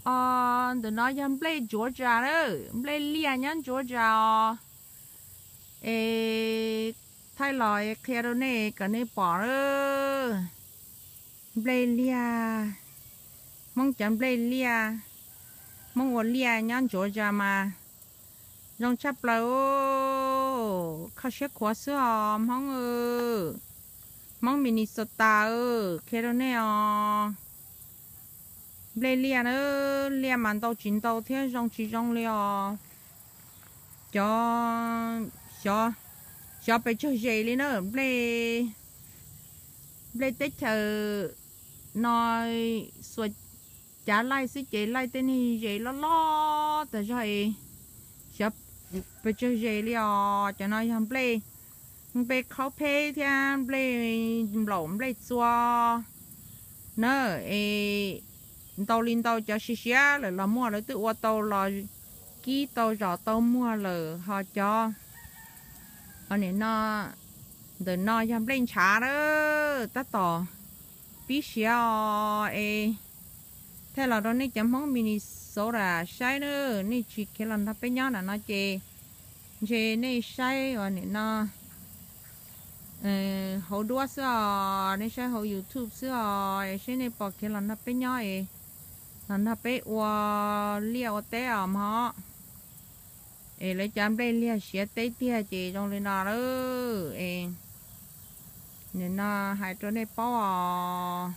Os, ntawm no yog nplej Georgia na, nplej liaj nyob Georgia os. Es thaij los qhia rau nej kom nej pom na. Nplej liaj, Hmoob cov nplej liaj, Hmoob ua liaj nyob Georgia mas zoo tshaj plaws. Kho siab khuav xwb os Hmoob. Hmoob Minnesota, qhia rau nej os. Nplej liaj na, liaj mas ntau tsis ntau thiab zoo tsis zoo li os. Cov, xyov, xyov pes tsawg zes li na, nplej, nplej teb chaws no xuas cav laij xwb ces laij tej niag zes loj loj tas zog es xyov pes tsawg zes li os. Cov no yog nplej, nplej khaub pheb thiab nplej nplaum nplej txua na. Es ntau li ntau cov siav siav lawm los muaj, lawv twb ua tau los kib tau zom tau muag lawm. Ho cov, ho nim no, ntawm no yog nplej ntshav na, tab tom pib siav os. Es thaij los rau nej cov Hmoob Minnesota saib na, nej tsis khiav los nrog peb nyob na no ces ntshe nej saib uas nim no hauv duab xwb os, nej saib hauv YouTube xwb os, es seb nej puas khiav los nrog peb nyob es los nrog peb ua liaj ua teb os mog. Es lawv cov nplej liaj siav teb tiag ces zoo li no lawm. Es nim no hais rau nej paub os.